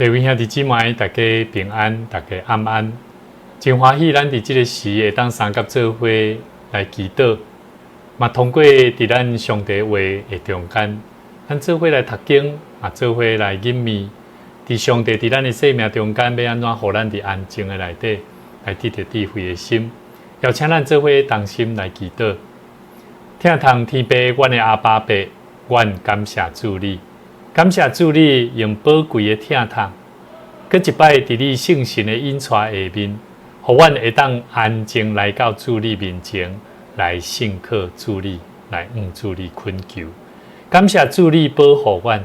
各位兄弟姊妹，大家平安，大家暗安。真歡喜，咱佇這个時會當相佮做伙來祈禱，嘛通過佇咱上帝話的中間，咱做伙來讀經，嘛做伙來吟味。佇上帝佇咱的生命中間，欲按怎予咱佇安靜的內底來得著智慧的心。邀請咱做伙同心來祈禱。疼痛天父，阮的阿爸父，阮感謝主你。感謝主你用寶貴的疼痛，閣一擺佇你聖神的引帶下面，予阮會當安靜來到主你面前，來信靠主你，來向主你懇求。感謝主你保護阮，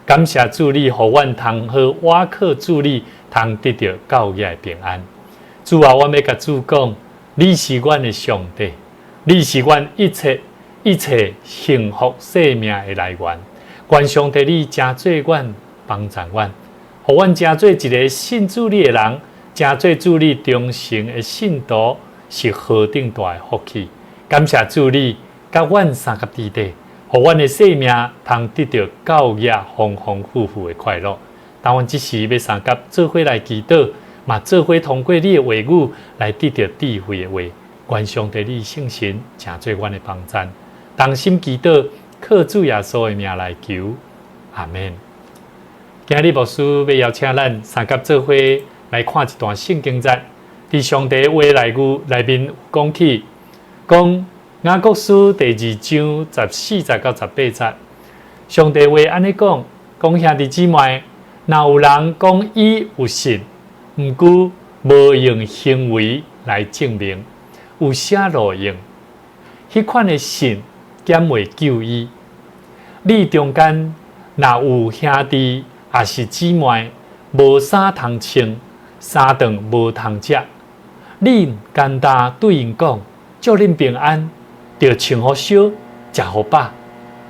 感謝主你予阮通好倚靠主你，通得著夠額的平安。主啊，我欲共主講，你是阮的上帝，你是阮一切一切幸福生命的來源。願上帝你成做阮幫助阮，予阮成做一个信主你的人，成做主你忠誠的信徒，是何等大的福氣！感謝主你，佮阮相佮佇底，予阮的生命通得著夠額豐豐富富的快樂。當阮這時欲相佮做伙來祈禱，嘛做伙通過你的話語來得著智慧的話。願上帝你聖神成做阮的幫贊，同心祈禱。靠主耶穌的名來求，阿們。今日牧師欲邀請咱相佮做伙來看一段聖經節，佇上帝話內語內面講起，講雅各書第二章14節到18節，上帝話按呢講，講兄弟姊妹，若有人講伊有信，毋過無用行為來證明，有啥路用？彼款的信敢會救伊？你中間若有兄弟抑是姊妹，無衫通穿，三頓無通食，你干焦對𪜶講，祝恁平安，著穿予燒，食予飽，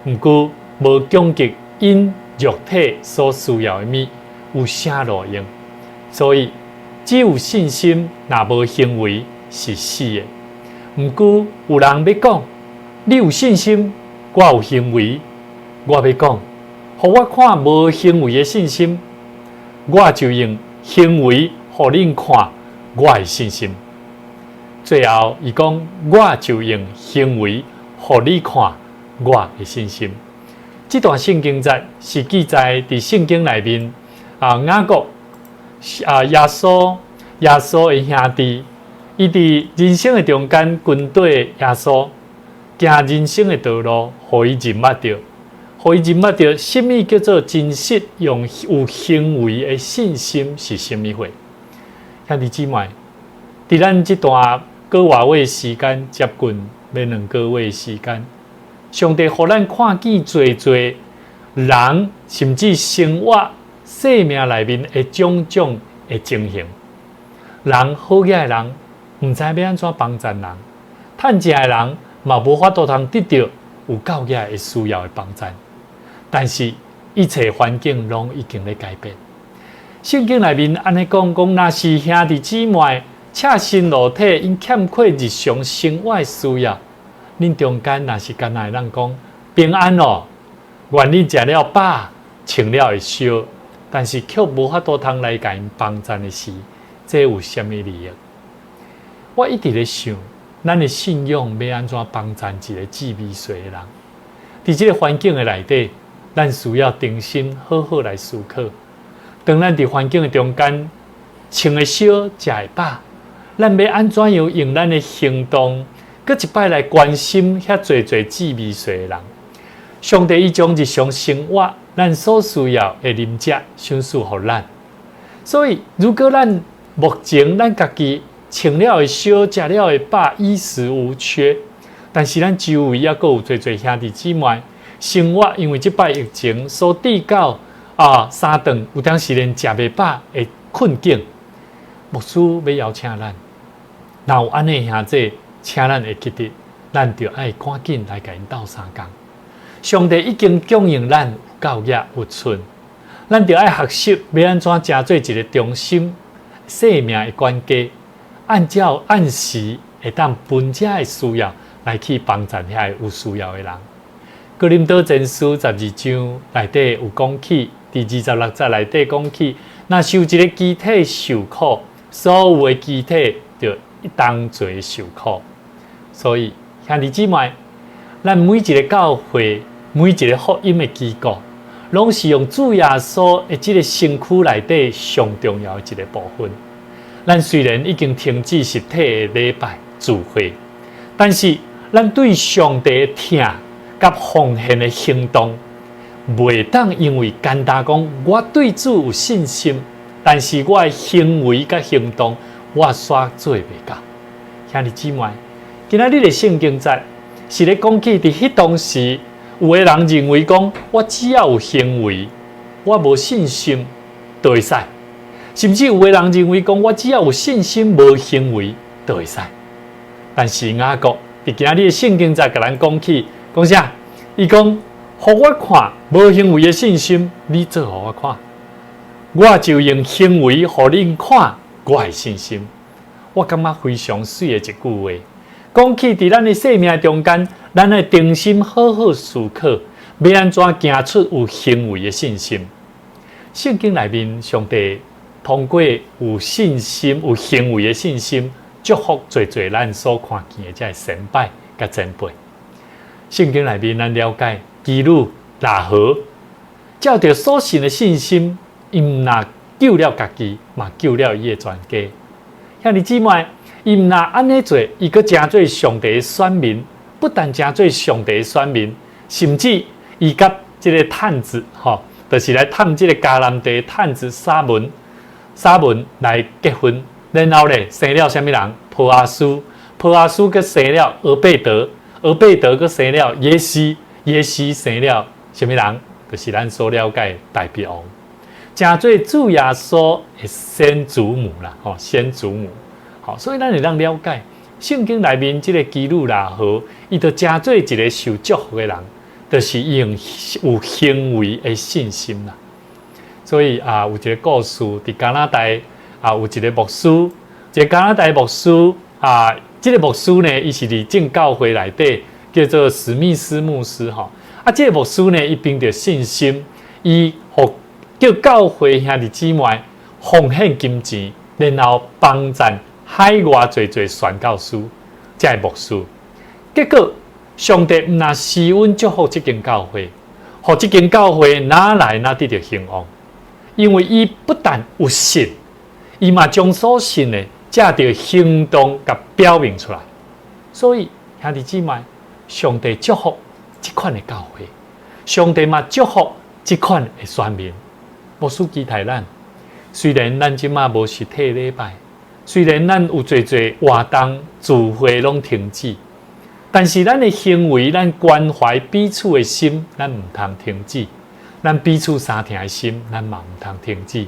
毋過無供給𪜶肉體所需要的物，有啥路用？所以只有信心，若無行為是死的。毋過有人欲講，你有信心，我有行為。我欲講，予我看無行為的信心，我就用行為予恁看我的信心。最後，伊講，我就用行為予你看我的信心。這段聖經節是記載佇聖經內面啊，雅各啊，耶穌的兄弟，伊佇人生的中間跟綴耶穌。行人生的道路，予伊認捌著，予伊認捌著，啥物叫做真實用有行為的信心是啥物貨？兄弟姊妹，佇咱這段閣外月時間，接近欲2個月的時間，上帝予咱看見濟濟人，甚至生活生命內面的種種的情形。人好額的人，毋知欲按怎幫贊人，趁食的人，嘛無法度通得著有夠額的需要的幫贊，但是一切環境攏已經咧改變。聖經內面按呢講，講若是兄弟姊妹赤身露體，𪜶欠缺日常生活的需要，恁中間若是干焦會當講平安哦，願恁食了飽，穿了會燒，但是卻無法度通來共𪜶幫贊的時，這有啥物利益？我一直咧想，咱的信仰欲按怎幫贊一个志微細的人？佇這个環境的內底，咱需要重新好好來思考。當咱佇環境的中間，穿會燒，食會飽，咱欲按怎樣用咱的行動，閣一擺來關心遐濟濟志微細的人？上帝伊將日常生活咱所需要的飲食賞賜予咱。所以，如果咱目前咱家己，穿了會燒，食了會飽，衣食無缺。但是咱周圍猶閣有濟濟兄弟姊妹，生活因為這擺疫情所致到啊三頓有當時連食袂飽的困境。牧師欲邀請咱，若有按呢兄弟，請咱會記得，咱著愛趕緊來共𪜶鬥相共。上帝已經供應咱有夠額有剩，咱著愛學習欲按怎成做一个忠心生命的管家。按照按時會當分遮的需要來去幫贊遐个有需要的人。哥林多前書十二章內底有講起，佇26節內底講起，若是有一个肢體受苦，所有的肢體就一同齊受苦。所以兄弟姊妹，咱每一个教會，每一个福音的機構，攏是用主耶穌的這个身軀內底上重要的一个部分。咱雖然已經停止實體的禮拜聚會，但是咱對上帝的疼佮奉獻的行動，袂當因為簡單講我對主有信心，但是我的行為佮行動我煞做袂到。兄弟姊妹，今仔日的聖經節是咧講起佇彼當時，有的人認為講我只要有行為，我無信心就會使；甚至有的人認為講我只要有信心無行為就會使。但是雅各佇今仔日的聖經節共咱講起，講啥？伊講，予我看無行為的信心，你做予我看，我就用行為予恁看我的信心。我感覺非常媠的一句話，講起佇咱的生命中間，咱愛定心好好思考，欲按怎行出有行為的信心。聖經內面，上帝通過有信心、有行為的信心，祝福濟濟咱所看見的這个先輩佮前輩。聖經內面，咱了解妓女喇合，照著所信的信心，伊毋若救了家己，嘛救了伊的全家。兄弟姊妹，伊毋若按呢做，伊閣成做上帝的選民，不但成做上帝的選民，甚至伊佮這个探子，吼，就是來探這个迦南地的探子撒文，撒文來結婚，然後咧生了啥物人？波阿斯，波阿斯閣生了俄貝德，俄貝德閣生了耶西，耶西生了啥物人？就是咱所了解的大衛王，成做主耶穌的先祖母啦，吼，先祖母。好，所以咱會當了解聖經內面這个妓女喇合，伊就成做一个受祝福的人，就是用有行為的信心啦。所以啊，有一个故事，佇加拿大啊，有一个牧師，一个加拿大牧師啊，這个牧師呢，伊是佇正教會內底叫做史密斯牧師吼。啊，這个牧師呢，伊憑著信心，伊予叫教會兄弟姊妹奉獻金錢，然後幫贊海外濟濟宣教師，這个牧師。結果上帝毋若施恩祝福這間教會，予這間教會哪來哪得著興旺，因為伊不但有信，伊嘛將所信的藉著行動共表明出來。所以兄弟姊妹，上帝祝福這款的教會，上帝嘛祝福這款的選民。牧師期待咱，雖然咱這馬無實體禮拜，雖然咱有濟濟活動聚會攏停止，但是咱的行為，咱關懷彼此的心，咱毋通停止；咱彼此相疼的心，咱嘛毋通停止。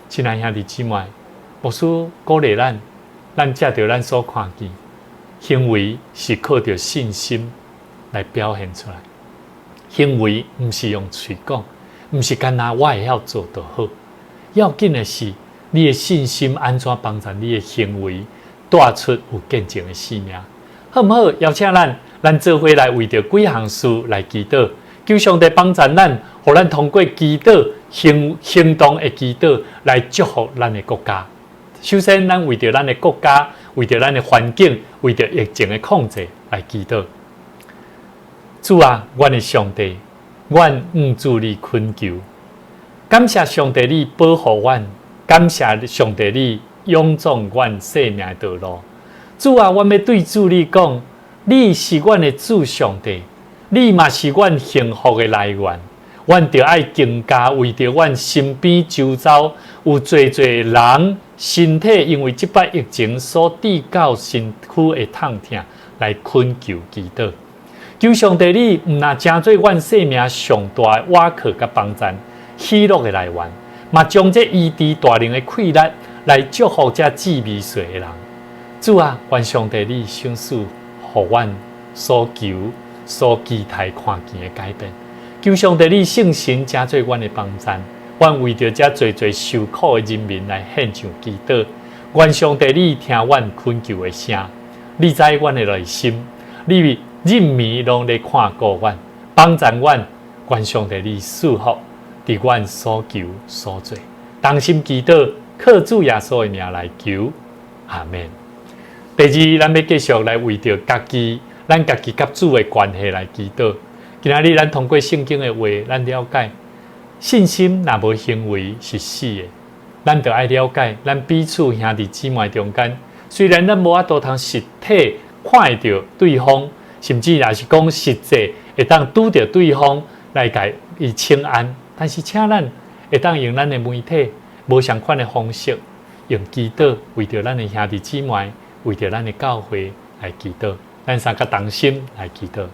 親愛兄弟姊妹，牧師鼓勵咱，咱藉著咱所看見，行為是靠著信心來表現出來。行為毋是用喙講，毋是干焦我會曉做就好。要緊的是，你的信心按怎幫助你的行為，帶出有見證的生命，好毋好？邀請咱，咱做伙來為著幾項事來祈禱，求上帝幫助咱，予咱通過祈禱行行動的祈禱來祝福咱的國家。首先，咱為著咱的國家，為著咱的環境，為著疫情的控制來祈禱。主啊，阮的上帝，阮向主你懇求，感謝上帝你保護阮，感謝上帝你勇壯阮生命的道路。主啊，阮欲對主你講，你是阮的主上帝，你嘛是阮幸福的來源。阮著愛更加為著阮身邊周遭有濟濟人身體因為這擺疫情所致到身軀的痛疼來懇求祈禱。求上帝你毋若成做阮生命上大的倚靠佮幫贊，喜樂的來源，嘛將這醫治大能的氣力來祝福這志微細的人。主啊，願上帝你賞賜予阮所求所期待看見的改變。求上帝你聖神成做阮的幫贊，阮為著這濟濟受苦的人民來獻上祈禱。願上帝你聽阮懇求的聲，你知阮的內心，你日暝攏咧看顧阮，幫贊阮。願上帝你賜福佇阮所求所做。同心祈禱，靠主耶穌的名來求，阿們。第二，咱欲繼續來為著家己，咱家己佮主的關係來祈禱。今仔日咱通過聖經的話，咱了解信心若無行為是死的。咱著愛了解，咱彼此兄弟姊妹中間，雖然咱無法度通實體看會著對方，甚至若是講實際會當拄著對方來共伊請安，但是請咱會當用咱的媒體無相仝的方式，用祈禱為著咱的兄弟姊妹，為著咱的教會來祈禱，咱三個同心來祈禱。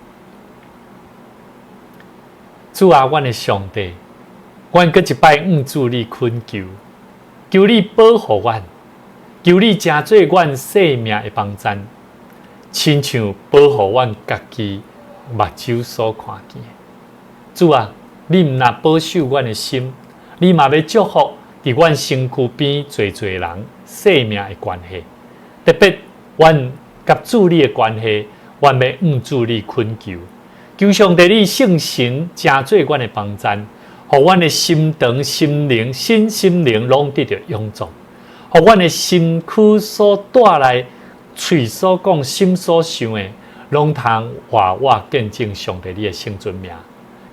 主啊，阮的上帝，阮閣一擺向主你懇求，求你保護阮，求你成做阮生命的幫贊，親像保護阮家己目睭所看見的。主啊，你毋但保守阮的心，你嘛欲祝福佇阮身軀邊濟濟人生命的關係，特別阮佮主你的關係，阮欲向主你懇求，求上帝你聖神成做阮的幫贊，予阮的心腸、心靈、身心靈攏得著勇壯，予阮的身軀所帶來、喙所講、心所想的，攏通活活見證上帝你的聖尊名。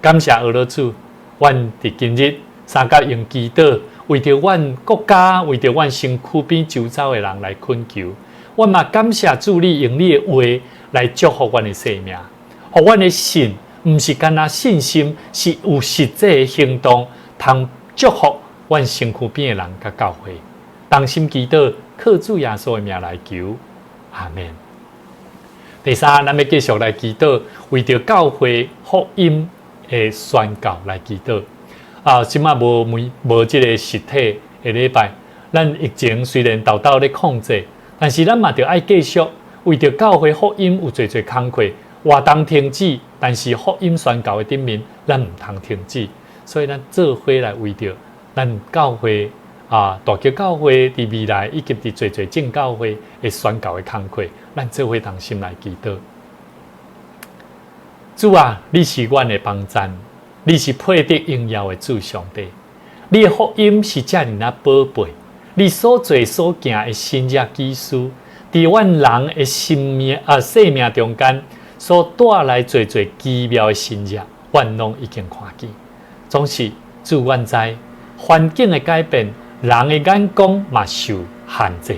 感謝阿爸主，阮佇今日三甲用祈禱，為著阮國家、為著阮身軀邊周遭的人來懇求。阮嘛感謝主，你用你的話來祝福阮的生命，予阮的信，毋是干焦信心，是有實際的行動，通祝福阮身軀邊的人佮教會。同心祈禱，靠主耶穌的名來求，阿們。第三，咱欲繼續來祈禱，為著教會福音的宣教來祈禱。啊，這馬無每無這個實體的禮拜，咱疫情雖然沓沓咧控制，但是咱嘛著愛繼續為著教會福音有濟濟工課活動停止，但是福音宣教的頂面，咱毋通停止。所以咱做伙來為著咱教會啊，大橋教會佇未來以及佇濟濟正教會的宣教的工課，咱做伙同心來祈禱。主啊，你是阮的幫贊，你是配得榮耀的主上帝。你的福音是遮爾仔寶貝，你所做所行的神蹟奇事，佇阮人的生命啊生命中間所帶來濟濟奇妙的神蹟，阮攏已經看見。總是主，阮知環境的改變，人的眼光嘛受限制。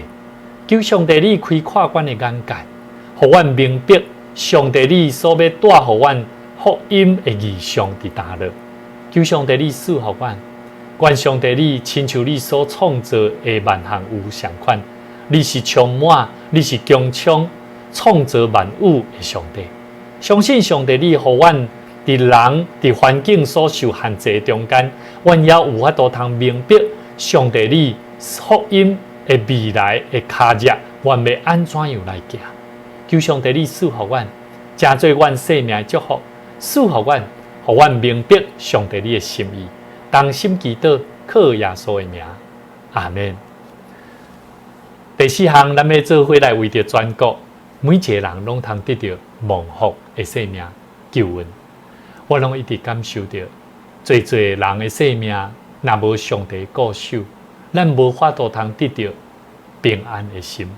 求上帝你開闊阮的眼界，予阮明白上帝你所欲帶予阮福音的異象佇佗落。求上帝你賜福阮，願上帝你親像你所創造的萬項有相仝，你是充滿，你是強充創造萬有的上帝。相信上帝你予阮佇人佇環境所受限制的中間，阮也有法度通明白上帝你福音的未來的跤跡，阮欲按怎樣來行？求上帝你賜福阮，成做阮生命的祝福，賜福阮，予阮明白上帝你的心意。同心祈禱，靠耶穌的名，阿們。第四項，咱欲做伙來為著全國每一个人攏通得著蒙福的生命救恩。我攏一直感受著，濟濟人的生命，若無上帝顧守，咱無法度通得著平安的心。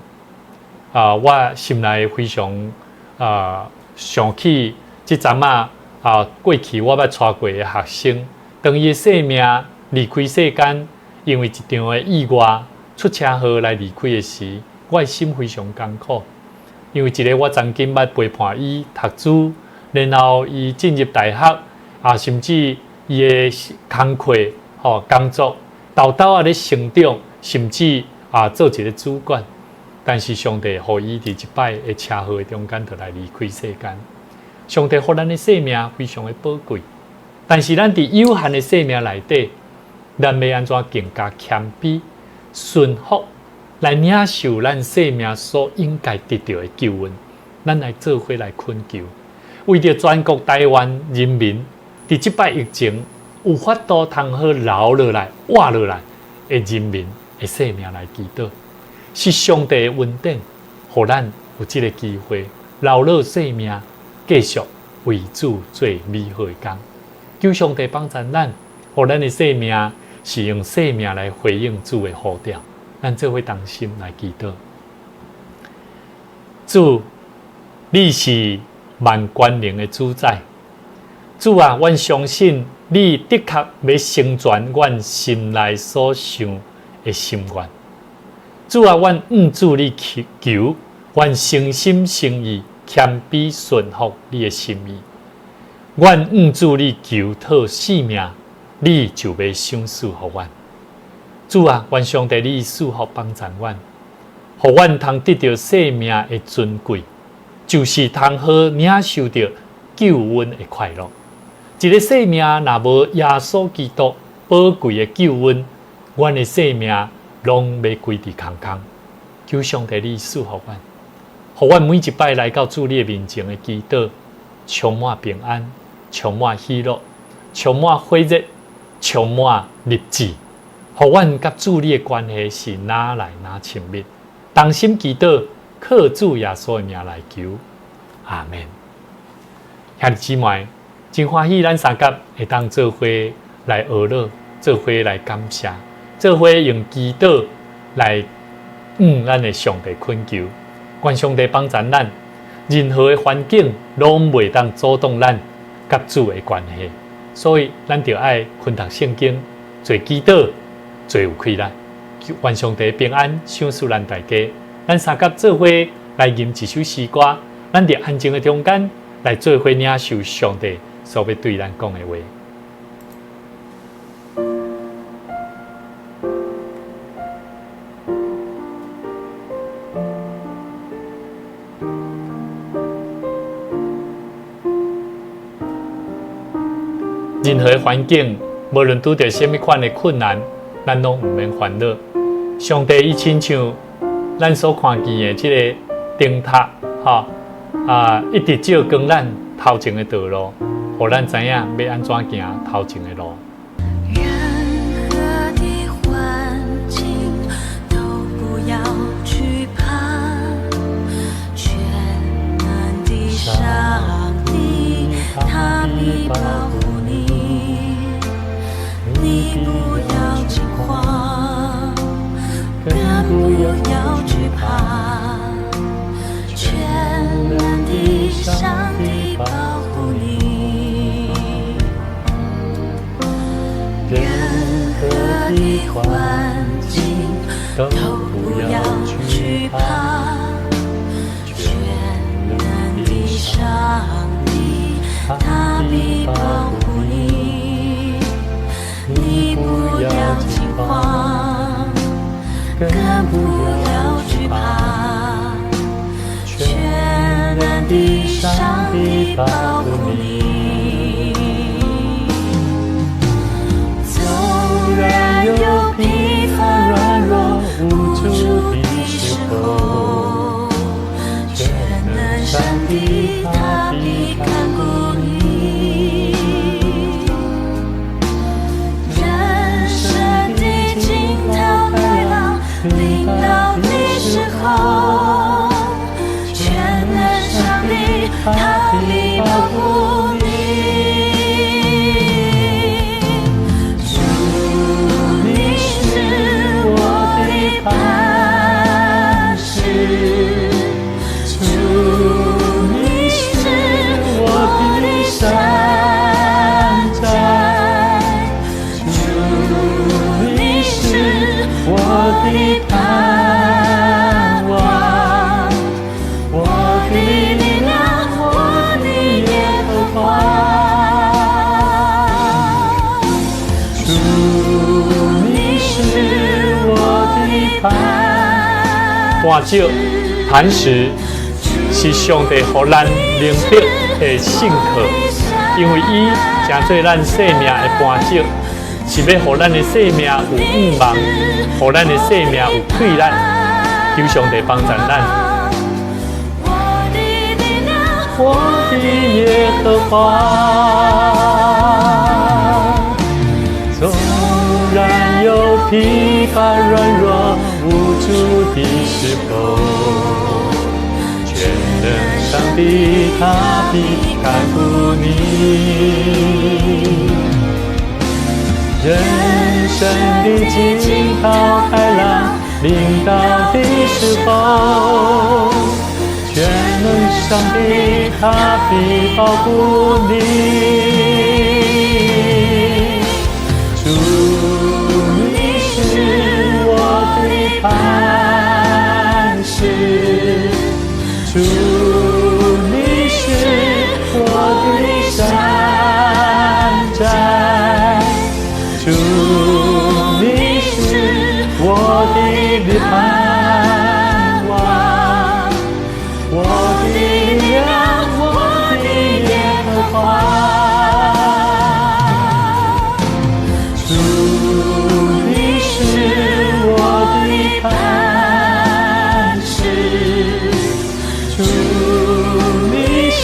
啊，我心內非常啊想起這陣仔啊過去我捌帶過的學生，當伊的生命離開世間，因為一場的意外出車禍來離開的時，我的心非常艱苦。因為一个我曾經捌陪伴伊讀書，然後伊進入大學，啊，甚至伊的工課、吼工作，沓沓仔咧成長，甚至啊做一个主管。但是上帝予伊佇一擺的車禍的中間，就來離開世間。上帝予咱的生命非常的寶貴，但是咱佇有限的生命內底，咱欲按怎更加謙卑、順服，來領受咱生命所應該得著的救恩。咱來做伙來懇求，為著全國台灣人民佇這擺疫情有法度通好留落來、活落來的人民的生命來祈禱。是上帝的恩典，予咱有這个機會留落生命，繼續為主做美好的工。求上帝幫助咱，予咱的生命是用生命來回應主的呼召。咱做伙同心來祈禱。主，你是萬權能的主宰。主啊，阮相信你的確欲成全阮心內所想的心願。主啊，阮向主你求，阮誠心誠意謙卑順服你的心意。阮向主你求討性命，你就欲賞賜予阮。主啊，願上帝你賜福幫贊阮，予阮通得著生命的尊貴，就是通好領受著救恩的快樂。一个生命若無耶穌基督寶貴的救恩，阮的生命攏欲歸佇空空。求上帝你賜福阮，予阮每一擺來到主你的面前的祈禱，充滿平安，充滿喜樂，充滿火熱，充滿立志。予阮佮主你的關係是愈來愈親密。同心祈禱，靠主耶穌的名來求，阿們。兄弟姊妹，真歡喜咱三甲會當做伙來學樂，做伙來感謝，做伙用祈禱來向咱的上帝懇求，願上帝幫助咱，任何的環境攏袂當阻擋咱佮主的關係，所以咱著愛勤讀聖經，做祈禱，做有氣力。願上帝平安，賞賜咱大家。咱三甲做伙來吟一首詩歌，咱佇安靜的中間來做伙領受上帝所欲對咱講的話。任何環境，無論拄著啥物款的困難，咱攏毋免煩惱。上帝伊親像咱所看見的這個燈塔，吼啊，一直照光咱頭前的道路，予咱知影欲按怎行頭前的路。任何的環境都不要懼怕，全能的上帝他必保護你，你不要驚慌，更不要懼怕，全能的上帝保護你。任何的環境都不要懼怕，全能的上帝他必保護你，你不要驚慌，更不要懼怕，全能的上帝保護你。縱然有疲乏軟弱無助的時候，全能上帝他必看顧你。人生的驚濤駭浪臨到的時候，全能上帝他必保護你。主，你是我的磐石，主，你是我的山寨，主，你是我的盼望，我的力量，我的耶和華。主，你是我的磐磐石，磐石是上帝予咱能力的信靠，因為伊成做咱生命的磐石，是欲予咱的生命有向望，予咱的生命有氣力。求上帝幫助咱。我的力量，我的耶和華，縱然有疲乏軟弱無助的時候，全能上帝他必看顧你。任人生的驚濤駭浪臨到的時候，全能上帝他必保護你。主，你是我的磐石，主，你是我的山寨，主，你是我的盼望，我的力量，我的耶和華。主，你是我的磐石，主，你是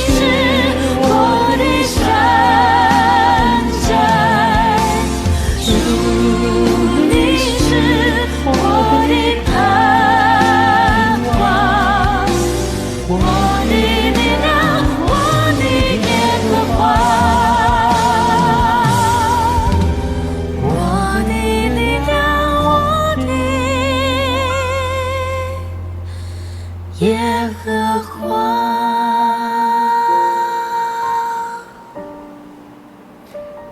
我的山寨，主，你是我的盼望，我的力量，我的耶和華，我的力量，我的耶和華。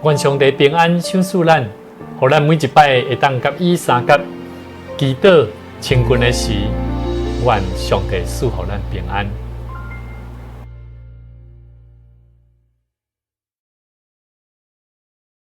願上帝平安賞賜咱，予咱每一擺會當佮伊相佮祈禱親近的時，願上帝賜予咱平安。